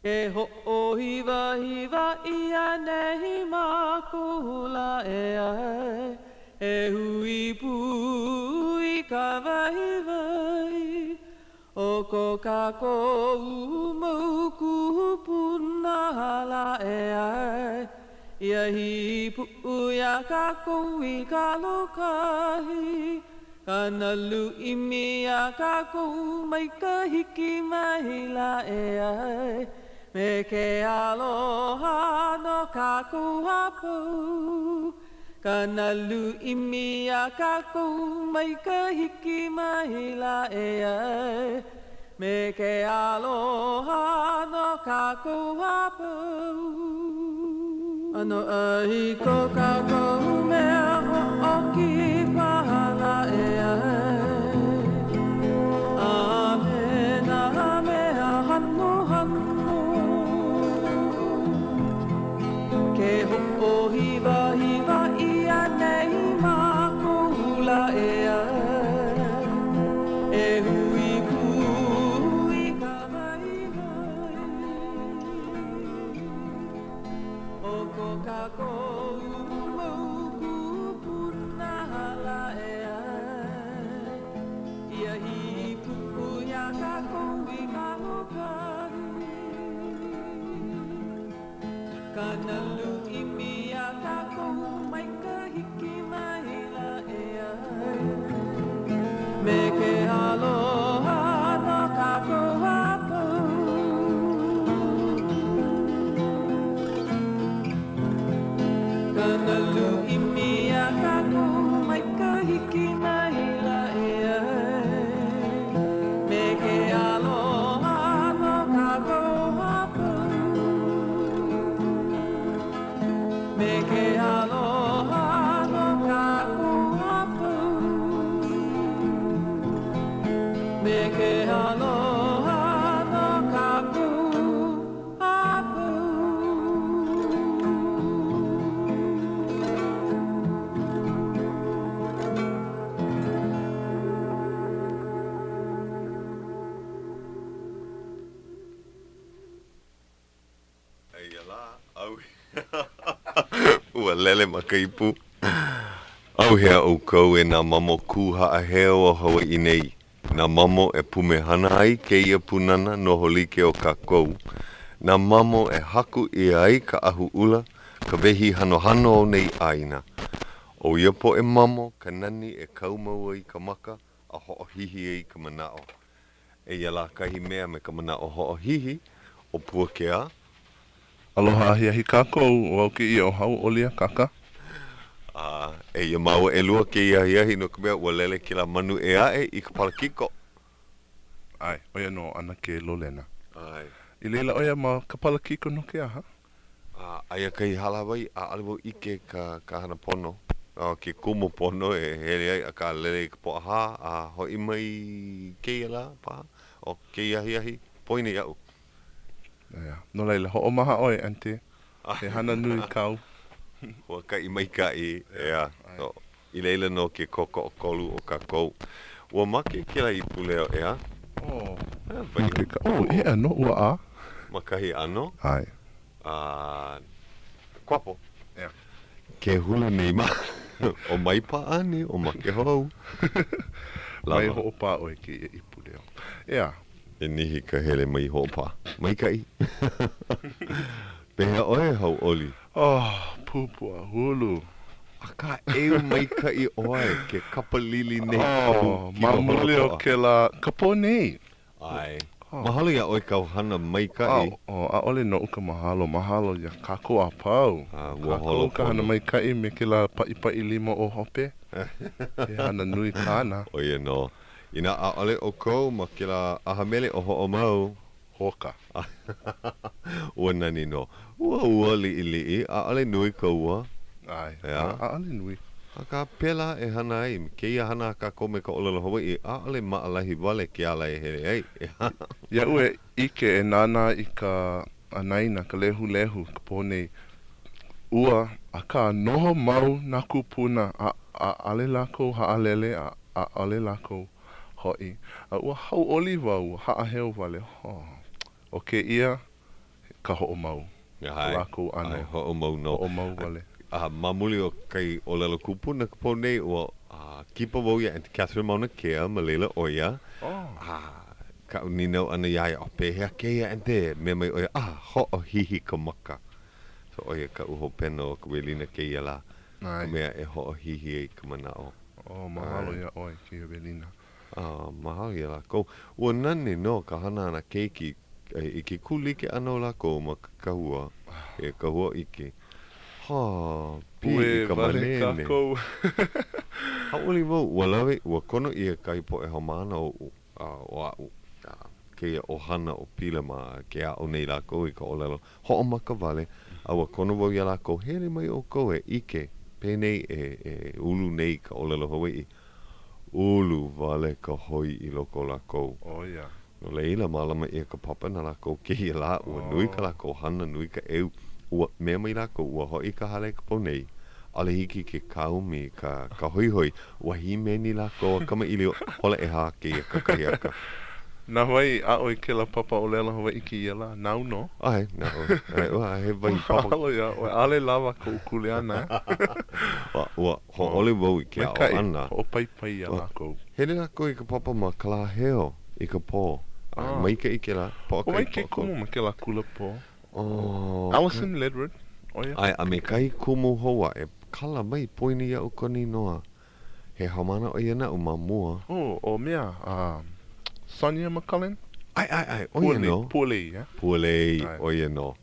Ke hoʻohiwahiwa ʻia nei mākou lā ʻeā, E hui pū i ka waiwai o ko kākou mau kūpuna lā ʻeā, Ia hīpuʻu iā kākou i ka lōkahi. Ka nalu ʻimi iā kākou mai ka hiki mai lā ʻeā, Me ke aloha no kākou a pau. Ka nalu ʻimi iā kākou mai ka hiki mai lā ʻeā, Me ke aloha no kākou a pau. ʻAnoʻai ko kākou mea hoʻokipa lā ʻeā, A me nā mea hanohano. Ke hoʻohiwahiwa ʻia nei mākou lā ʻeā, E hui pū i ka waiwai o ko kākou mau kūpuna lā ʻeā, Ia hīpuʻu iā kākou i ka lōkahi. Ka nalu ʻimi iā kākou mai ka hiki mai lā ʻeā, Me ke aloha no kākou a pau. Ka nalu ʻimi iā kākou mai ka hiki mai lā ʻeā, Me ke aloha no kākou a pau. Me ke aloha no kākou a pau. Me ke aloha no kākou a pau. Eia lā, ʻauhea. Ua lele ma ka ipu. ʻAuhea ʻoukou e nā mamo kū haʻaheo o Hawaiʻi nei, nā mamo e pumehana ai kēia pūnana noho like o kākou, nā mamo e haku ʻia ai ka ʻahuʻula, ka wehi hanohano o nei ʻāina. ʻO ia poʻe mamo ka nani e kau mau ai ka maka a hoʻohihi ai ka manaʻo. Eia lā kahi mea me ka manaʻo hoʻohihi, ʻo Puakea. Aloha ahiahi kākou, ʻo au kēia ʻo Hauʻoli Akaka. A eia māua ʻelua kēia ahiahi no ka mea ua lele kēlā manu ʻē aʻe i ka palakiko. ʻAe, ʻo ia nō ʻAnakē Lolena. ʻAe. I laila ʻo ia ma ka palakiko no ke aha? A aia kahi hālāwai, ʻaʻole wau ʻike ka ka hana pono, ke kumu pono e hele ai, akā lele i ka Pōʻahā a hoʻi mai kēia lā paha, o kēia ahiahi, poina iaʻu. ʻEā, no laila, hoʻomaha ʻoe, Aunty. He hana nui kāu. Huakaʻi maikaʻi, ʻeā. I laila nō ke kōkoʻokolu o kākou. Ua make kēlā ipuleo, ʻeā? Oh, make ka, oh, ʻeā nō ua ʻā. Ma kahi ʻano? ʻAe. A, kuapo. ʻEā. Ke hula nei ma, ʻo mai pāʻani, o make hou. Mai hoʻopā ʻoe i kēia ipuleo. ʻEā. E nihi ka hele mai hoʻopā. Maikaʻi. Pehea ʻoe, Hauʻoli? Oh, Pupuahulu. Akā, ʻeu maikaʻi ʻoe ke kapa lili nei kahu Oh, ma kino muli o holokoʻa. kēlā ka pō nei. ʻAe. Mahalo iā ʻoe kāu hana maikaʻi. Oh, ʻaʻole noʻu ka mahalo. Mahalo iā kākou a pau. A, ua holo Kākou ka hana pono. maikaʻi me kēlā paʻipaʻi lima o hope. He hana nui kāna. ʻO ia nō. Inā ʻaʻole ʻoukou ma kēlā ʻahamele ʻo Hoʻomau. Hoka. Ua nani nō. Ua ua liʻiliʻi, ʻaʻole nui ka ua. ʻAe, ʻaʻole nui. Akā, pēlā e hana ai kēia hana a kākou me ka ʻōlelo Hawaiʻi, ʻaʻole maʻalahi wale ke ala e hele ai. Iaʻu e ʻike e nānā i ka anaina, ka lehulehu, ka pō nei, ua, akā, noho mau nā kūpuna, a ʻaʻole lākou haʻalele, a ʻaʻole lākou hoʻi, a ua hauʻoli wau, ua haʻaheo wale, oh, ʻo kēia. ka hoʻomau. Ko lākou ʻano. ʻAe, hoʻomau nō. Hoʻomau wale. A ma muli o kahi ʻōlelo kupuna ka pō nei, ua kipa wau iā Aunty Catherine Mauna Kea, ma laila ʻo ia. A kaʻu nīnau ʻana iā ia, ʻO pehea kēia, Aunty? Mea mai ʻo ia, Ah, hoʻohihi ka maka. So ʻo ia kaʻu hopena o ka welina kēia lā, ka mea e hoʻohihi ai ka manaʻo. Oh, mahalo iā ʻoe kēia welina. A mahalo iā lākou. Ua nani nō ka hana a nā keiki i ke kū like ʻana o lākou ma ke kahua, ke kahua ʻike. Hā, pī i ka manene. Hauʻoli wau, ua lawe, ua kono ʻia kahi poʻe haumāna oʻu, o aʻu, kēia ʻohana o Pila ma ke aʻo nei lākou i ka ʻōlelo hoʻomaka wale, a ua kono wau iā lākou, hele mai ʻoukou e ʻike, penei e, e ulu nei ka ʻōlelo Hawaiʻi. Ulu wale ka hoi i loko o lākou. ʻO ia. No laila, mālama ʻia ka papa na lākou kēia lā, ua nui ka lākou hana, nui ka ʻeu. Ua mea mai lākou, ua hoʻi ka hale i ka pō nei, ʻaʻole hiki ke kāomi ka, ka hoihoi. Ua hīmeni lākou a kamaʻilio, hola ʻehā kēia kakahiaka. Na wai i aʻo i kēlā papa ʻōlelo Hawaiʻi kēia lā? Nāu nō? ʻAe, naʻu. ʻAe, ua, he wahi papa. Mahalo iā ʻoe. ʻAʻole lawa koʻu kuleana. Ua, ua Hōʻole wau i ke aʻo ʻana. Maikaʻi, hoʻopaipai iā lākou. Hele lākou i ka papa ma Kalāheo i ka pō. A maikaʻi kēlā, pōʻakahi, ʻO wai ke kumu ma kēlā kula pō? ʻO. Allison Ledward, ʻo ia. ʻAe, a me kahi kumu hou aʻe. Kala mai, poina iaʻu kona inoa. He haumāna ʻo ia naʻu ma mua. Oh, ʻo mea, a Sonia McCullen? ʻAe, ʻae, ʻae, ʻo ia nō. Pualei, yeah? Pualei, ʻo ia nō.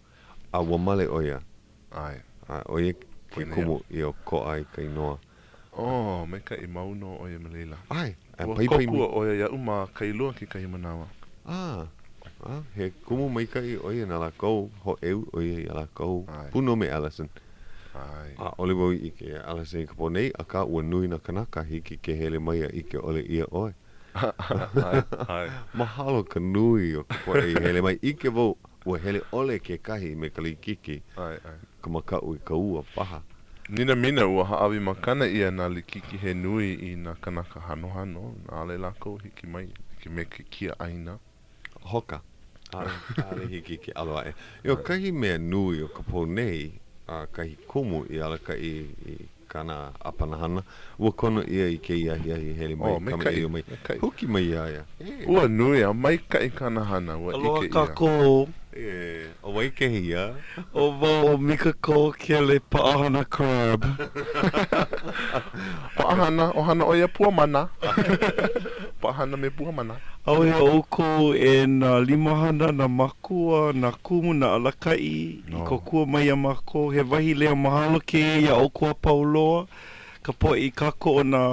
A ua male ʻo ia. ʻAe. A ʻo ia ke kumu i ʻokoʻa ai ka inoa. Oh, maikaʻi mau nō ʻo ia ma laila. ʻAe, a Ua paipai kōkua ʻo ia iaʻu ma Kailua kekahi manawa. A, a he kumu maikaʻi ʻo ia na lākou, hōʻeu ʻo ia iā lākou, ʻAe. pū nō me Allison. ʻAe. ʻAʻole wau i ʻike iā Allison i ka pō nei, akā ua nui nā kanaka, hiki ke hele mai a ʻike ʻole ʻia ʻoe. ʻAe, ʻae. Mahalo ka nui o ka poʻe i hele mai. ʻIke wau, Ua hele ʻole kekahi me ka likiki, ʻAe, ʻae. ka makaʻu i ka ua paha. Minamina, ua hāʻawi makana ʻia nā likiki he nui i nā kanaka hanohano, ʻaʻole lākou hiki mai like me ke kiaʻāina. Hoka. ʻAʻole, ʻaʻole hiki ke ʻalo aʻe. ʻO kahi mea nui o ka pō nei, a kahi kumu i alakaʻi i kāna ʻāpana hana, ua kono ʻia i kēia ahiahi hele mai, oh, kamaʻilio mai, maikaʻi. Huki mai iā ia. E. Ua nui a maikaʻi kāna hana, ua Aloha ʻike ʻia. kākou. E, ʻo wai kēia? ʻO wau ʻo Mika Kookele Paʻahana Crab. Paʻahana, ʻohana ʻo ia Puamana. Paʻahana me Puamana. ʻAuhea ʻoukou e nā limahana, nā mākua, nā kumu, nā alakaʻi i kōkua mai iā mākou. He wahi leo mahalo kēia iā ʻoukou a pau loa, ka poʻe i kākoʻo nā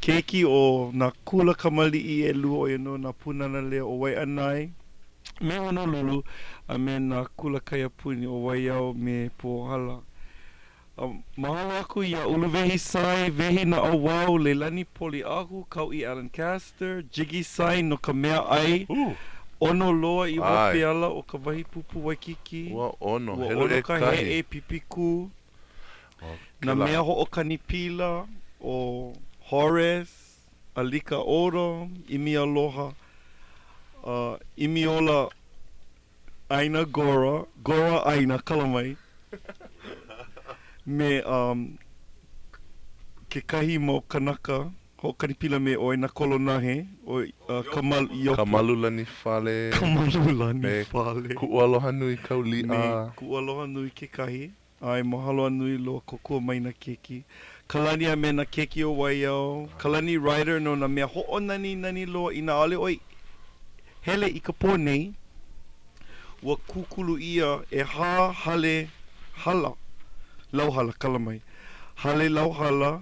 keiki o nā kula kamaliʻi ʻelua ʻo ia nō nā Pūnana Leo o Waiʻanae me Honolulu a me nā kula kaiapuni o Waiau me Pōhala. A mahalo aku iā Uluwehi Sai, Wehi Naʻauao, Leilani Poliʻahu, Kauʻi Alencaster, Jiggy Sai no ka mea ʻai ʻono loa i ua peala o ka wahi pūpū Waikīkī. Ua ʻono, Ua ʻono ka heʻe pipikū. Nā mea hoʻokani pila ʻo Horace, Alika Odom, ʻImi Aloha, a ʻImi Ola ʻAina Gora, Gora ʻAina, kala mai, me um, kekahi mau kanaka hoʻokani pila me ʻoe, nā kolonahe, ʻo uh, Kamal, Iopo. Kamalulani Fale. Kamalulani Me Fale. Kuʻualohanui Kauliʻa. Me Kuʻualohanui kekahi. ʻAe, mahalo a nui loa kōkua mai nā keiki. Kalani a me nā keiki o Waiau. Kalani Ryder no nā mea hoʻonaninani loa inā ʻaʻole ʻoe hele i ka pō nei, ua kūkulu ʻia ʻehā hale hala, lauhala, kala mai, hale lauhala,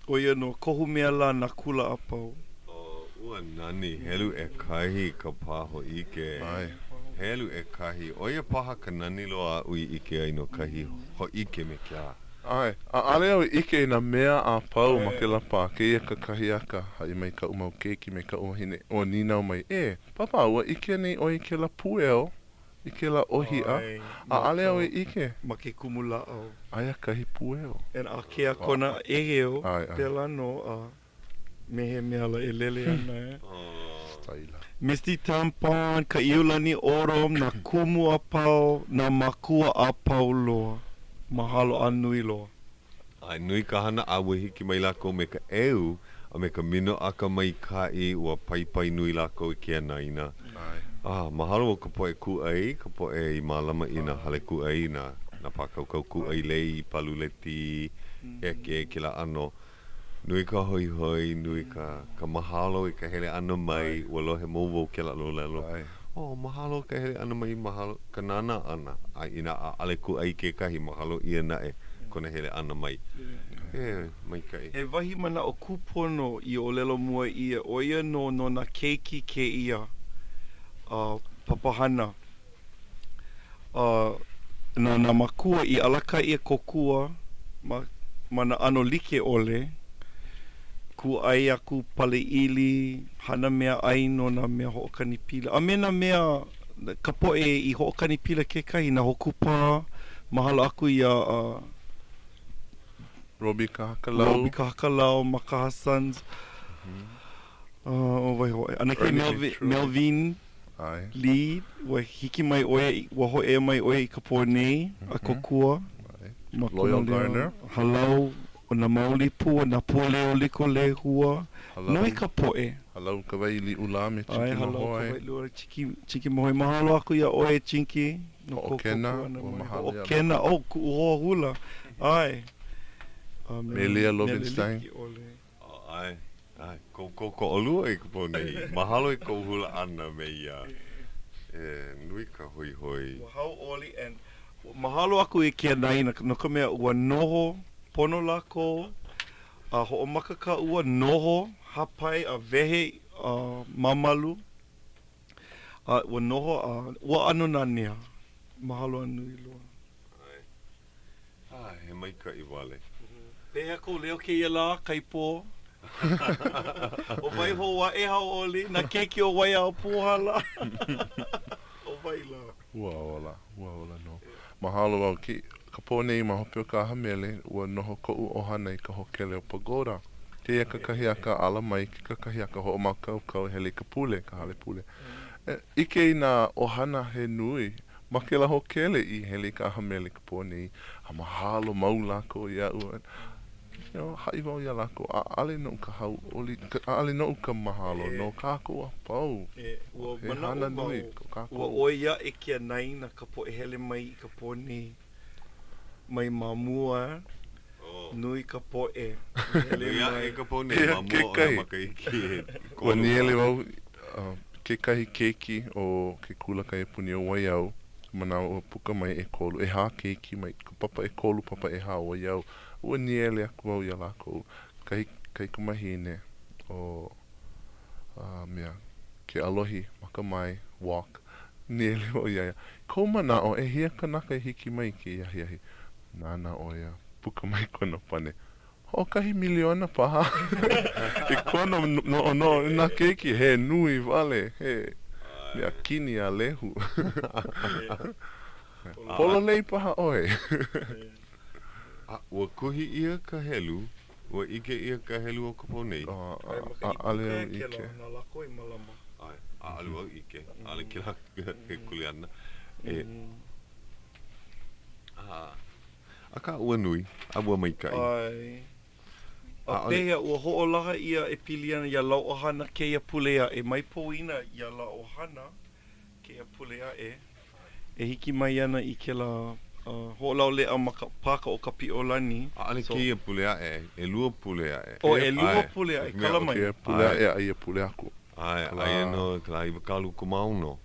ʻo ia nō kohu mea lā nā kula a pau. Oh, ua nani, helu ʻekahi ka pā hōʻike. ʻAe. Helu ʻekahi, ʻo ia paha ka nani loa aʻu i ʻike ai no kahi hōʻike me ke a. ʻAe, ʻaʻole au i ʻike i nā mea a pau ma kēlā pā, kēia kakahiaka, haʻi mai kaʻu mau keiki me kaʻu wahine, ua nīnau mai, E, Pāpā, ua ʻike anei ʻoe i kēlā pueo? I kēlā ʻōhiʻa, ʻaʻole au i ʻike. Ma ke kumu lāʻau. Aia kahi pueo. And ākea kona ʻēheu, pēlā nō a me he mea lā e lele ana. Laila. Misty Tampon, Kaʻiulani Odom, nā kumu a pau, nā mākua a pau loa. Mahalo a nui loa. ʻAe, nui ka hana a ua hiki mai lākou me ka ʻeu a me ka minoʻaka maikaʻi, ua paipai nui lākou i ke anaina. ʻAe. A, mahalo o ka poʻe kūʻai, ka poʻe i mālama i nā hale kūʻai, nā, nā pākaukau kūʻai lei, paluleti, ʻeke, kēlā ʻano. Nui ka hoihoi, nui ka, ka mahalo i ka hele ʻana mai, ua lohe mau wau kēlā ʻōlelo, Oh, mahalo ka hele ʻana mai, mahalo ka nānā ʻana, a inā ʻaʻole kūʻai kekahi, mahalo ʻia naʻe kona hele ʻana mai. E, maikaʻi. He wahi manaʻo kūpono i ʻōlelo mua ʻia, ʻo ia nō no nā keiki kēia papahana. A na nā mākua i alakaʻi a kōkua ma ma nā ʻano like ʻole, kūʻai aku, pale ʻili, hana mea ʻai no nā mea hoʻokani pila, a me nā mea, ka poʻe i hoʻokani pila kekahi, nā Hōkūpā, mahalo aku iā Robbie Kahakalau. Robbie Kahakalau, Makaha Sons, ʻo wai hoʻi, ʻAnakē Melvin. ʻAe. Lee, ua hiki mai ʻo ia, ua hōʻea mai ʻo ia i ka pō nei a kōkua. ʻAe. Ma kona Loyal leo Garner. Halau o nā mauli pua, nā pua leo liko lehua. Halau. Nui ka poʻe. Halau ka wai Liʻulā me ʻAe, Chinky halau ka Mahoe. wai Liʻulā, Chinky, Chinky Mahoe. Mahalo aku iā ʻoe, Chinky, no kou Hoʻokena, kōkua ʻana ua mai. mahalo iā Hoʻokena, oh, kuʻu hoa hula. ʻAe. A me Melia mele Lobenstein. like ʻole. ʻAe, ʻae, kou kōkoʻolua i ka pō nei. Mahalo i kou hula ʻana me ia. E, nui ka hoihoi. Ua hauʻoli and mahalo aku i ke anaina no ka mea ua noho pono lākou a hoʻomaka ka ua noho hāpai a wehe a mamalu a ua noho a ua ʻano nanea. Mahalo a nui loa. ʻAe. Ah, he maikaʻi wale. Pehea kou leo kēia lā, Kaipo? ʻO wai hou aʻe hauʻoli, nā keiki o Waiaopūhala? ʻO wai lā? Ua ola, ua ola nō. Mahalo au ke, ka pō nei ma hope o ka ʻaha mele, ua noho koʻu ʻohana i ka hōkele o Pagoda. Kēia kakahiaka ala mai ke kakahiaka hoʻomākaukau hele i ka pule, ka hale pule. E ʻike i nā ʻohana he nui Ma kēlā hōkele i hele i ka ʻaha mele i ka pō nei, a mahalo mau lākou iaʻu. You know, haʻi wau iā lākou, ʻaʻole noʻu ka hauʻoli, ʻaʻole noʻu ka mahalo, no kākou a pau. E, ua He manaʻo hana wau, nui ko kākou. ua ʻoi aʻe ke anaina ka poʻe hele mai i ka pō nei, mai ma mua, nui ka poʻe i hele Nui aʻe mai. ka pō nei ma mua o nā makahiki he Ua kolu nīele paha. wau kekahi keiki o ke kula kaiapuni o Waiau, manawa ua puka mai ʻekolu, ʻehā keiki mai ka papa ʻekolu, papa ʻehā o Waiau. Ua nīele aku wau iā lākou, kahi kaikamahine o a mea, Keʻalohi Makamae Walk, nīele wau iā ia, Kou manaʻo, ʻehia kanaka e hiki mai i kēia ahiahi? Nānā ʻo ia, puka mai kona pane, Hoʻokahi miliona paha i kona noʻonoʻo i nā keiki, he nui wale, he mea kini a lehu. Pololei paha ʻoe. A ua kuhi ʻia ka helu, ua ʻike ʻia ka helu o ka pō nei. ʻAʻole au ʻike. ʻAe, ʻaʻole wau ʻike, ʻaʻole kēlā he kuleana. E, a. Akā, ua nui, a ua maikaʻi. ʻAe. A pehea ua hoʻolaha ʻia e pili ana iā Lauʻohana kēia pule aʻe? Mai pōina iā Lauʻohana kēia pule aʻe e hiki mai ana i kēlā hoʻolauleʻa ma ka pāka o Kapiʻolani. ʻAʻole kēia pule aʻe, ʻelua pule aʻe. ʻO ʻelua pule aʻe, kala mai. Kēia pule aʻe a ia pule aku. ʻAe, aia nō i ka lā 26.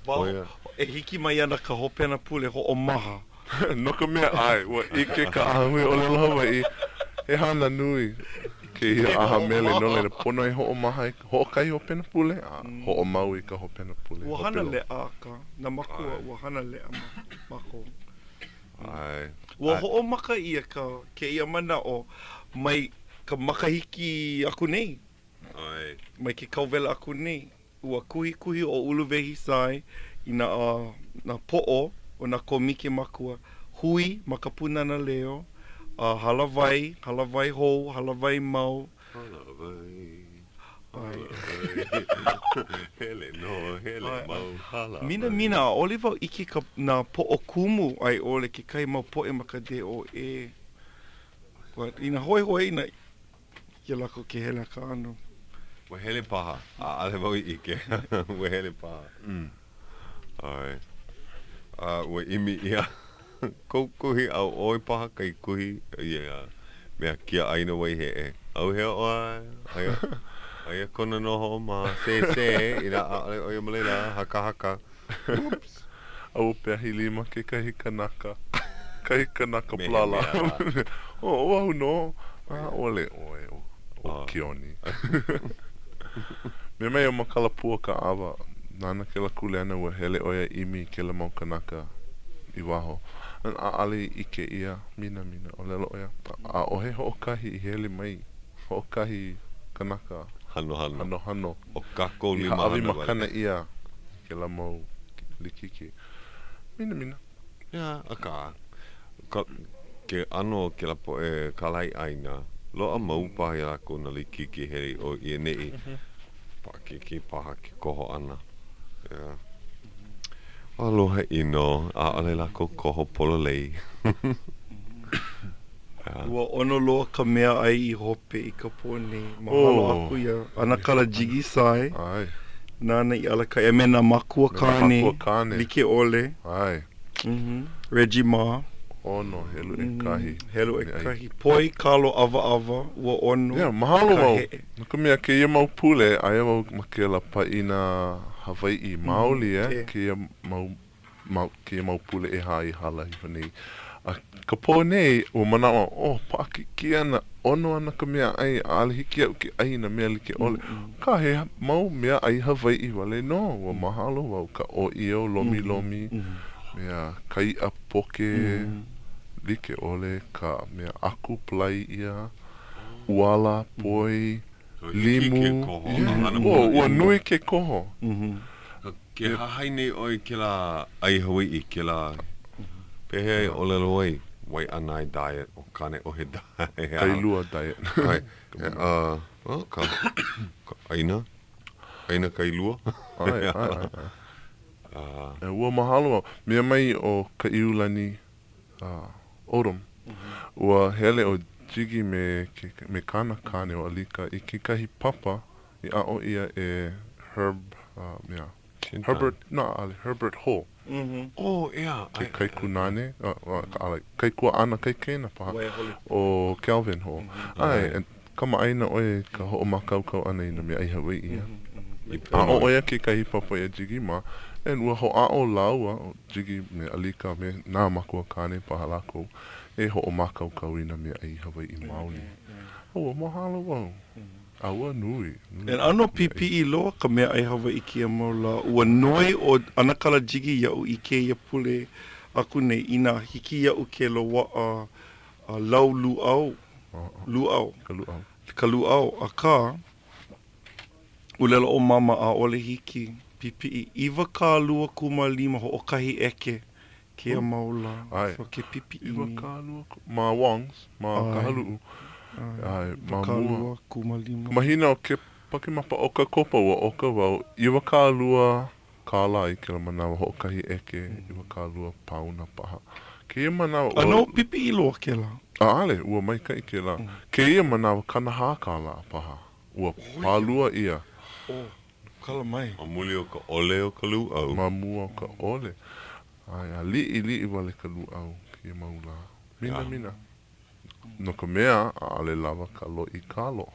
ʻAe. E hiki mai ana ka hopena pule hoʻomaha. No ka mea, ʻae, ua ʻike ka ʻAhahui ʻŌlelo Hawaiʻi, he hana nui kēia ʻaha mele, no laila, pono e hoʻomaha i hoʻokahi hopena pule, a hoʻomau i ka hopena pule. Ua hana leʻa akā, nā makua, ua hana leʻa mākou. ʻAe. Ua hoʻomaka ʻia ka kēia manaʻo mai ka makahiki aku nei. ʻAe. Mai ke kauwela aku nei, ua kuhikuhi ʻo Uluwehi Sai i nā, nā poʻo o nā kōmike makua, hui ma ka Pūnana Leo, a hālāwai, hālāwai hou, hālāwai mau. Hālāwai. Hele nō, hele mau, hala. Minamina, ʻaʻole wau ʻike ka, nā poʻo kumu a i ʻole kekahi mau poʻe ma ka DOE. But inā hoihoi, inā ʻike lākou ke hele akā ʻano. Ua hele paha, ʻaʻole wau i ʻike. Ua hele paha. ʻAe. A ua ʻimi ʻia kou kuhi a ʻoe paha kai kuhi ia mea kiaʻāina Waiheʻe. ʻAuhea ʻoe? Aia, aia kona noho ma Sēsē, inā ʻaʻole ʻo ia ma laila, hakahaka. Oops. A ua peahi lima kekahi kanaka, kahi kanaka Me he mea lā. O, ʻo au nō, ʻaʻole ʻoe ʻo, ʻo Keoni. Mea mai ʻo Makalapua Kaʻawa, nāna kēlā kuleana ua hele ʻo ia ʻimi i kēlā mau kanaka i waho. ʻAʻole i ʻike ʻia, minamina, ʻōlelo ʻo ia, ʻaʻohe hoʻokahi i hele mai, hoʻokahi kanaka Hanohano. hanohano ʻO kākou i hāʻawi limahana wale. makana ʻia i kēlā mau likiki. Minamina. Yeah, akā, ka, ke ʻano o kēlā poʻe kālaiʻāina, loaʻa mau paha iā lākou nā likiki hele i ʻō i ʻaneʻi, paʻakikī paha ke koho ʻana. Yeah. Aloha ʻino, ʻaʻole lākou koho pololei. Yeah. Ua ʻono loa ka meaʻai i hope i ka pō nei. Mahalo Oh. aku iā ʻAnakala Jiggy Sai. ʻAe. Nāna i alakaʻi a me nā makua Me nā kāne makua kāne. like ʻole. ʻAe. Reggie Ma. ʻOno, helu ʻekahi. Helu ʻekahi. Poi, kalo, ʻawaʻawa, ua ʻono. Yeah, mahalo wau. Ka heʻe. No ka mea, kēia mau pule, aia wau ma kēlā pāʻina Hawaiʻi maoli, eh, kēia mau, mau, kēia mau pule ʻehā i hala iho nei. A ka pō nei, ua manaʻo au, oh, paʻakikī ana, ʻono ana ka meaʻai, ʻaʻole hiki iaʻu ke ʻai i nā mea like ʻole. Akā, he mau meaʻai Hawaiʻi wale nō. Ua mahalo wau ka ʻōʻio, lomilomi, mea ka iʻa poke like ʻole, ka mea ʻaku palai ʻia, ʻuala, poi, limu. Yeah. Ua nui ke koho. Ke hahai nei ʻoe i kēlā ʻai Hawaiʻi, kēlā, pehea e ʻōlelo ai, Waiʻanae diet, ʻo Kāneʻohe diet. Kailua diet. ʻAe, oh, ka, ka ʻaina, ʻaina Kailua. ʻAe, ʻae, ʻae, ʻae. Ua mahalo wau. Mea mai ʻo Kaʻiulani uh, Odom, ua hele ʻo Jiggy me, ke, me kāna kāne ʻo Alika i kekahi papa i aʻo ʻia e Herb, uh, mea, Herbert, no, ʻaʻole, Herbert Ho. Oh, ʻeā. Ke kaikunāne, uh, uh, like, kaikuaʻana, kaikaina paha, o Calvin Ho. ʻAe, and kamaʻāina ʻo ia i ka hoʻomākaukau ʻana i nā meaʻai Hawaiʻi. Aʻo ʻo ia kekahi papa iā Jiggy mā, and ua hoʻāʻo lāua, ʻo Jiggy me Alika a me nā makua kāne paha lākou, e hoʻomākaukau i nā meaʻai Hawaiʻi maoli. Ua mahalo wau. A ua nui. He ʻano pipiʻi loa ka meaʻai Hawaiʻi kēia mau lā. Ua noi ʻo ʻAnakala Jiggy iaʻu i kēia pule aku nei inā hiki iaʻu ke loaʻa lau lūʻau, lūʻau, Ka lūʻau. ka lūʻau, akā, ʻōlelo ʻo Mama ʻaʻole hiki. Pipiʻi 25 hoʻokahi ʻeke kēia mau lā. ʻAe. So ke pipiʻi nei. 20, ma Wong's, ma Kahaluʻu. ʻAe, ma mua. 25. Ka mahina o Kepakemapa ʻOkakopa ua ʻoka wau 20 kālā i kēlā manawa hoʻokahi ʻeke 20 pauna paha. Kēia manawa ua. ʻAno pipiʻi loa kēlā. ʻAʻole, ua maikaʻi kēlā. Kēia manawa 40 kālā paha. Ua pālua ʻia. Oh, kala mai. Ma muli o ka ʻole o ka lūʻau. Ma mua o ka ʻole. ʻAe, a liʻiliʻi wale ka lūʻau kēia mau lā. Minamina. No ka mea, ʻaʻole lawa ka loʻi kalo.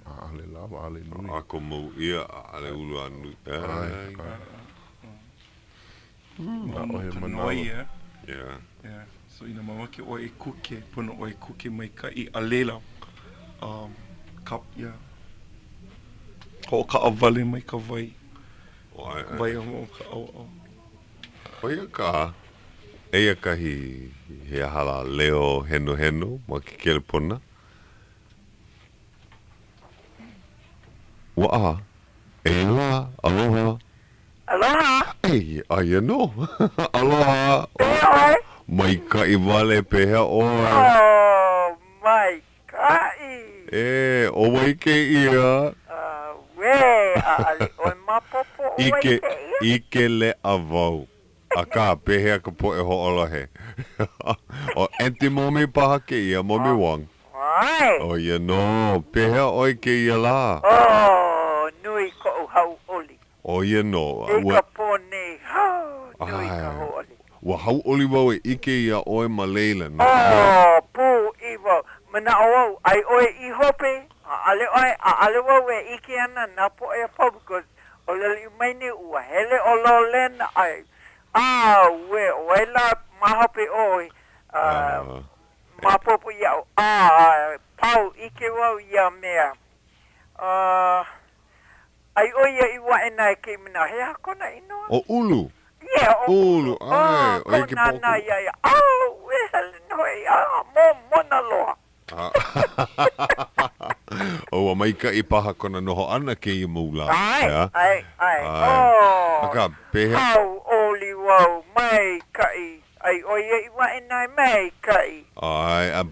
ʻAʻole lawa, ʻaʻole nui. ʻAko mau ʻia, ʻaʻole ulu a nui. ʻAe, ʻae. ʻAʻohe manawa. Yeah. Yeah. So inā mamake ʻoe e kuke, pono ʻoe e kuke maikaʻi a laila, um, kap, yeah. Hoʻokaʻawale mai ka wai. Wai o ka ʻauʻau. ʻO ia ka, eia kahi he aha lā leo henoheno ma ke kelepona. Ua ʻā, eia lā, aloha. Aloha. Ei, aia nō. Aloha. Pehea ʻoe? Maikaʻi wale, pehea ʻoe? Oh, maikaʻi. E, ʻo wai kēia? Auē. ʻaʻale ʻoe maopopo ʻo wai ʻIke, kēia? ʻike leʻa wau. Akā, pehea ka poʻe hoʻolohe? ʻO Aunty Momi paha kēia, Momi Wong. ʻAe. ʻO ia nō. Pehea ʻoe kēia lā? Oh, nui koʻu hauʻoli. ʻO ia nō. I ka pō nei, oh, nui ka hauʻoli. Ua hauʻoli wau e ʻike iā ʻoe ma laila, no ka mea. Oh, pūʻiwa. Manaʻo au, ai ʻoe i hope, ʻaʻale ʻoe, ʻaʻale wau e ʻike ana nā poʻe a pau because ʻōlelo ʻia mai nei ua hele ʻo Lolena, ai, auē, ʻo wai lā ma hope ʻoe, uh, maopopo iaʻu, a pau, ʻike wau ia mea. Uh, Ai ʻo ia i waena e kēia manawa, he aha kona inoa? ʻO Ulu. Yeah, ʻo Ulu. ʻAe, ʻo ia ke poʻo. Nānā iā ia, Au, e hele nō hoʻi, a momona loa. ʻO ua maikaʻi paha kona noho ʻana kēia mau lā. ʻAe, ʻae, ʻae. Oh, Akā, pehea? Hauʻoli wau, maikaʻi. Ai ʻo ia i waena e maikaʻi. ʻAe, a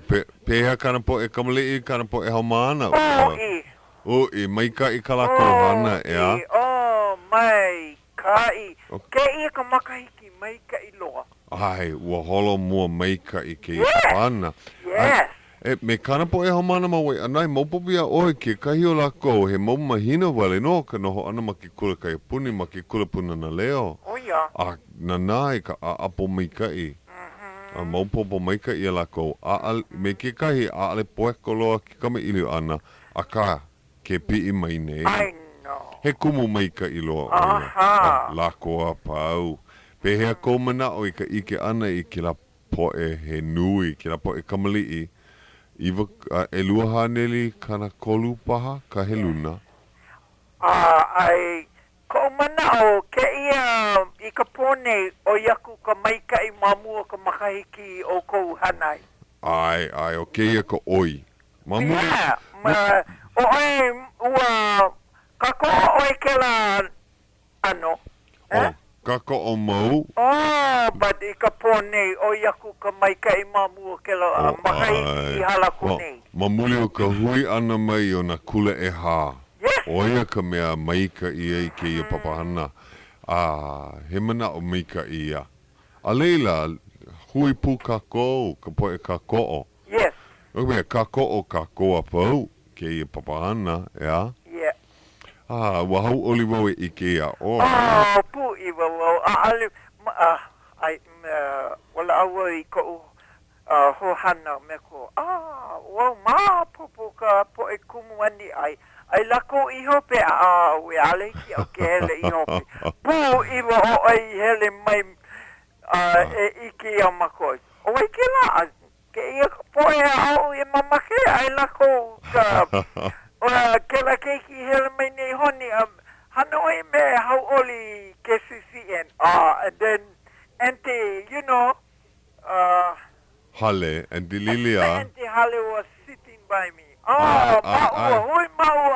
pehea kāna poʻe kamaliʻi, kāna poʻe haumāna? Uʻi. Uʻi, maikaʻi kā lākou hana, ʻeā? Uʻi, oh, maikaʻi. Kēia ka makahiki maikaʻi loa. ʻAe, ua holo mua maikaʻi kēia papahana. Yes. E, me kāna poʻe haumāna ma Waiʻanae, maopopo iā ʻoe kekahi o lākou, he mau mahina wale nō ka noho ʻana ma ke kula kaiapuni, ma ke kula Pūnana Leo. ʻO ia. A nānā i ka ʻaʻapo maikaʻi. A maopopo maikaʻi iā lākou. A, me kekahi, ʻaʻole poeko loa ke kamaʻilio ʻana, Akā, ke piʻi mai nei, he kumu maikaʻi loa ʻo ia, a lākou a pau. Pehea kou manaʻo i ka ʻike ʻana i kēlā poʻe he nui, kēlā poʻe kamaliʻi, 230 paha ka heluna? A i koʻu manaʻo, kēia i ka pō nei, ʻoi aku ka maikaʻi ma mua o ka makahiki i ʻoukou hana ai. ʻAe, ʻae, ʻo kēia ka ʻoi. Ma muli. Yeah, ma, ʻo ʻoe, ua kākoʻo ʻoe kēlā ʻano, eh? Oh, kākoʻo mau. Oh, but i ka pō nei, ʻoi aku ka maikaʻi ma mua o kēlā Oh, makahiki i hala aku Well, nei. ma muli o ka hui ʻana mai o nā kula ʻehā, Yes. ʻo ia ka mea maikaʻi ai kēia papahana, a he manaʻo maikaʻi ia. A laila, hui pū kākou, ka poʻe kākoʻo. Yes. No ka mea, kākoʻo kākou a pau kēia papahana, ʻeā? Yeah. A, ua hauʻoli wau e ʻike iā ʻoe. Oh, pūʻiwa wau. ʻAʻole, I, walaʻau wau i koʻu hoahānau me ko, ah, wau maopopo ka poʻe kumu ani, ai, ai lākou i hope, a, ʻaʻole hiki iaʻu ke hele i hope. Pūʻiwa ʻoe i hele mai a e ʻike iā mākou. ʻO wai kēlā? A kēia ka poʻe aʻu e mamake ai lākou ka kēlā keiki i hele mai nei honi a hana ʻoe me hauʻoli KCCN. Ah, and then Auntie, you know, uh, Hale, Auntie Lilia. Auntie Hale was sitting by me. Oh, maʻu, hui maʻu, a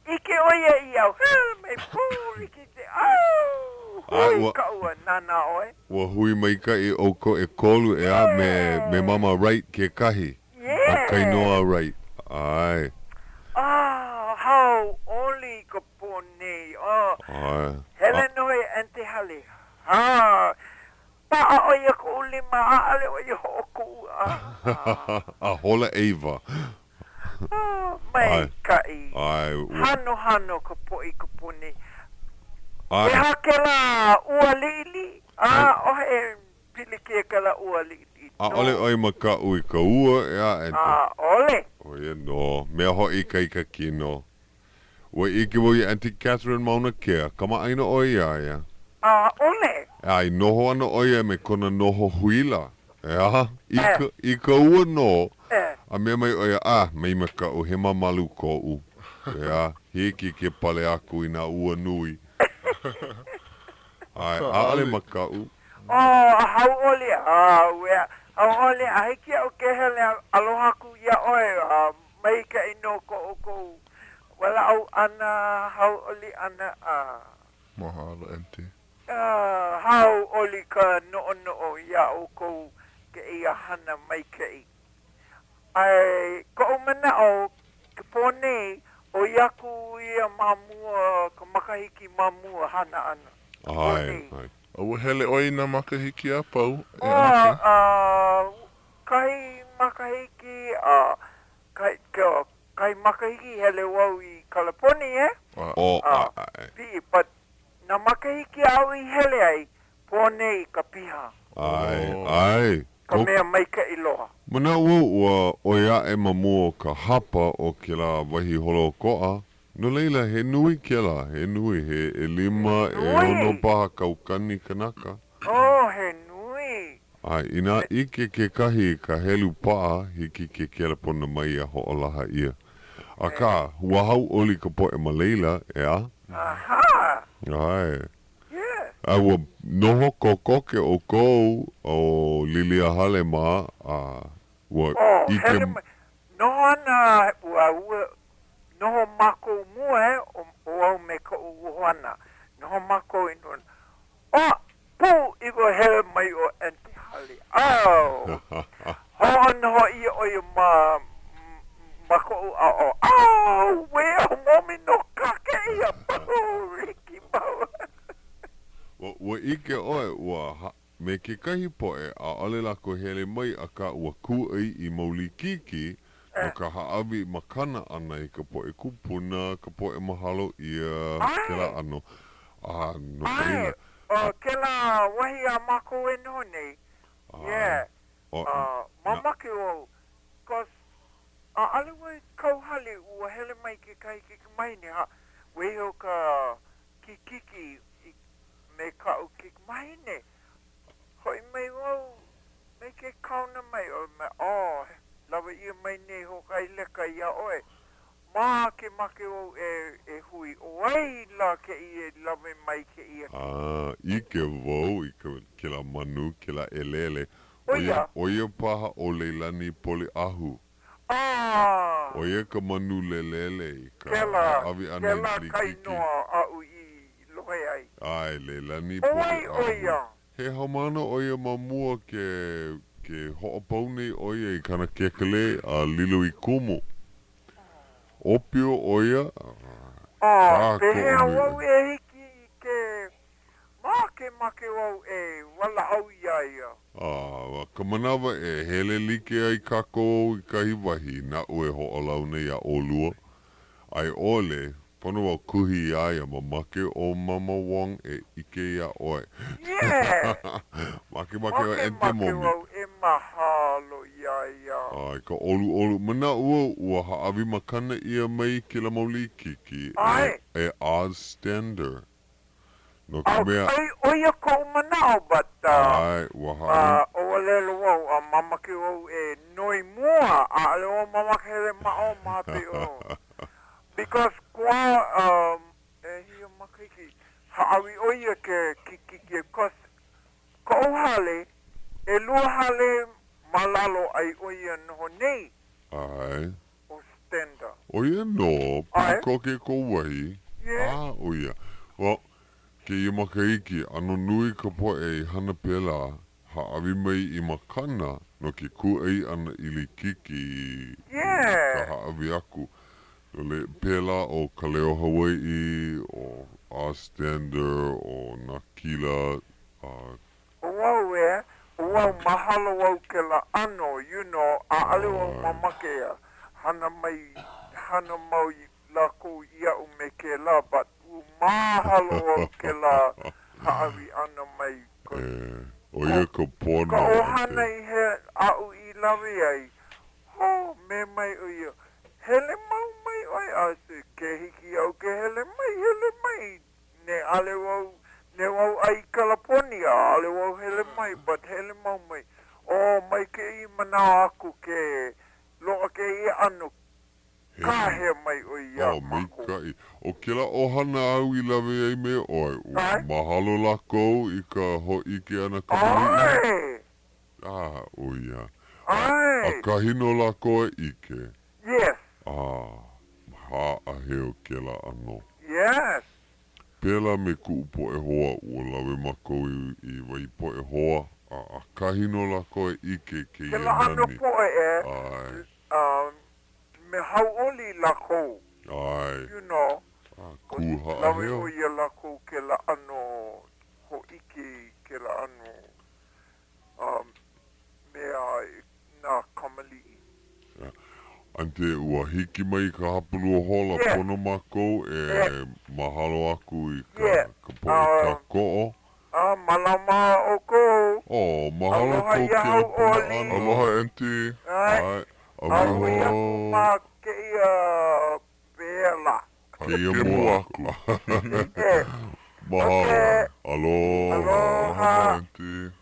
ʻike ʻo ia iaʻu, hele mai pūliki te, oh, hui kaʻu a nānā ʻoe. Ua hui maikaʻi ʻoukou ʻekolu, ʻeā, me, me Mama Wright kekahi. Yeah. ʻO Kainoa Wright, ʻae. Ah, hauʻoli ka pō nei, oh, ʻAe. hele nō hoʻi Auntie Hale, ha, Paʻa ʻo ia koʻu lima, ʻaʻole ʻo ia hoʻokuʻu a. A hola ʻeiwa. Maikaʻi. Hanohano ka poʻe i ka pō nei. He aha kēlā ua liʻiliʻi? ʻAʻohe pilikia kēlā ua liʻiliʻi. ʻAʻole ʻoe makaʻu i ka ua, ʻeā, Auntie? ʻAʻole. ʻO ia nō. Mea hoʻoikaika kino. Ua ʻike wau iā Auntie Catherine Mauna Kea, kamaʻāina ʻoe iā ia? ʻAʻole. A i noho ana ʻo ia me kona noho huila, ʻeā? I ka, i ka ua nō. A mea mai ʻo ia, Ah, mai makaʻu, he mamalu koʻu. ʻEā, hiki ke pale aku i nā ua nui. ʻAe, ʻaʻole makaʻu. Oh, a hauʻoli, a ua hauʻoli, a hiki iaʻu ke hele a aloha aku iā ʻoe, a Maikaʻi nō ko ʻoukou walaʻau ʻana, hauʻoli ʻana, a. Mahalo, Auntie. A hauʻoli ka noʻonoʻo iā ʻoukou kēia hana maikaʻi. A i koʻu manaʻo, ka pō nei, ʻOi aku ia ma mua ka makahiki ma mua hana ʻana. ʻAe, ʻae. A ua hele ʻoe i nā makahiki a pau e ʻO, ake? a, kahi makahiki, a, kahi, kahi makahiki hele wau i Kaleponi, e? ʻO, A, ʻae. piʻi, but nā makahiki aʻu i hele ai, pō nei ka piha. ʻAe, ʻae. Ka mea maikaʻi loa. Manaʻo wau ua ʻoi aʻe ma mua o ka hapa o kēlā wahi holoʻokoʻa, no laila he nui kēlā, he nui, he ʻelima, ʻeono paha kaukani kanaka. Oh, he nui. A inā ʻike kekahi i ka helu paʻa, hiki ke kelepona mai a hoʻolaha ʻia. Akā, ua hauʻoli ka poʻe ma laila, ʻeā? Aha! ʻAe. Yeah. A ua noho kokoke ʻoukou ʻo Liliahale mā, a ua Oh, ʻike. hele mai. Noho ana ua, ua noho mākou mua, e, ʻo, ʻo au me koʻu ʻohana. Noho mākou i nona. Oh, pūʻiwa hele mai ʻo Aunty Hale. Oh, hoʻonoho ʻia ʻo ia ma, ma koʻu ʻaoʻao. Oh, uē, ʻo Mommy no kā kēia mau hiki mau. Ua, ua ʻike ʻoe, ua ha, me kekahi poʻe, ʻaʻole lākou hele mai, akā ua kūʻai i mau likiki no ka hāʻawi makana ʻana i ka poʻe kūpuna, ka poʻe mahalo ʻia, kēlā ʻano. A no laila. ʻAe, ʻo kēlā wahi a mākou e noho nei, yeah, mamake wau, cause ʻaʻole wau i kauhale, ua hele mai kekahi keikimahine, ha, waiho ka kikiki me kaʻu keikimahine, hoʻi mai wau me ke kaona mai, ʻo mai, oh, lawe ʻia mai nei hoʻokahi leka iā ʻoe. Makemake wau e e hui ʻo ai lā kēia i lawe mai kēia. A ʻike wau i ka, kēlā manu, kēlā ʻelele, ʻo ia, ʻo ia paha ʻo Leilani Poliʻahu. A. ʻO ia ka manu lelele i ka Kēlā, hāʻawi ʻana i kēlā ka likiki. inoa aʻu i lohe ai. ʻAe, Leilani ʻO ai ʻo Poliʻahu. ia? He haumāna ʻo ia ma mua ke ke hoʻopau nei ʻo ia i kāna kekelē a lilo i kumu. ʻŌpio ʻo ia, A kākoʻo pehea nui wau ʻo e hiki i ke makemake wau e walaʻau iā ia? A ma ka manawa e hele like ai kākou i kahi wahi, naʻu e hoʻolauna iā ʻolua, a i ʻole, Pono wau kuhi iā ia, mamake ʻo Mama Wong e ʻike iā ʻoe. Yeah! Makemake wau Aunty Makemake Momi. wau e mahalo iā ia. A i ka ʻoluʻolu, manaʻo wau ua hāʻawi makana ʻia mai kēlā mau likiki ʻAe. e Oz Stender. No ka mea. ʻAe, ʻo ia koʻu manaʻo, but, ʻAe, ua hāʻawi. ʻōlelo wau, a mamake wau e noi mua, ʻaʻole wau mamake hele ma ʻō ma hope o. Because kua, um, ʻehia makahiki, hāʻawi ʻo ia ke kikiki, cause koʻu hale, ʻelua hale ma lalo ai ʻo ia noho nei. ʻAe. ʻO Stender. ʻO ia nō, pili koke kou wahi, a ʻo ia. Well, kēia makahiki, ʻano nui ka poʻe i hana pēlā, hāʻawi mai i makana no ke kūʻai ʻana i likiki i ka hāʻawi aku. No laila, pēlā ʻo Ka Leo Hawaiʻi, ʻo Oz Stender, ʻo nā kila, a ʻO au e, ʻo au mahalo au kela ʻano, you know, ʻaʻole wau mamake a hana mai, hana mau lākou iaʻu me kēlā, but ua mahalo au kēlā hāʻawi ʻana mai E, ʻo ia ka pono Ka ʻohana i he aʻu i lawe ai, hō, me mai ʻo ia, hele mau mai ʻoe, a ke hiki iaʻu ke hele mai, hele mai, Ne ʻaʻole wau, ne wau ʻai i Kalaponi, ʻaʻole wau hele mai, but hele mau mai. Oh, mai kēia manawa aku ke loaʻa kēia ʻano kāhea mai ʻoe iā Oh, mākou. maikaʻi. ʻO kēlā ʻohana āu i lawe ai me ʻoe, ua mahalo lākou i ka hōʻike ʻana kamaliʻi? ʻAe! Ah, ʻo ia. ʻAe! ʻAkahi nō lākou a ʻike. Yes. Ah, haʻaheo kēlā ʻano. Yes. Pēlā me kuʻu poʻe hoa, ua lawe mākou i, i wahi poʻe hoa, a ʻakahi nō lākou e ʻike i kēia Kēlā ʻano nani. poʻe e, ʻAe. a, me hauʻoli lākou. ʻAe. You know. A, kū haʻaheo. Lawe ʻoe iā lākou kēlā ʻano hōʻike i kēlā ʻano um, mea i nā kamaliʻi. Yeah. Aunty, ua hiki mai ka hapalua hola, Yeah. pono mākou e Yeah. mahalo aku i ka, Yeah. ka poʻe Um, kākoʻo. A, mālama ʻoukou. Oh, mahalo Aloha kou iā kelepona hauʻoli. ʻana. Aloha, Aunty. ʻAe. ʻAe. A hui aku Aloha. ma kēia pehea lā. Kēia mua aku. Yeah. Mahalo. Okay. Aloha. Aloha. Aloha, Aunty.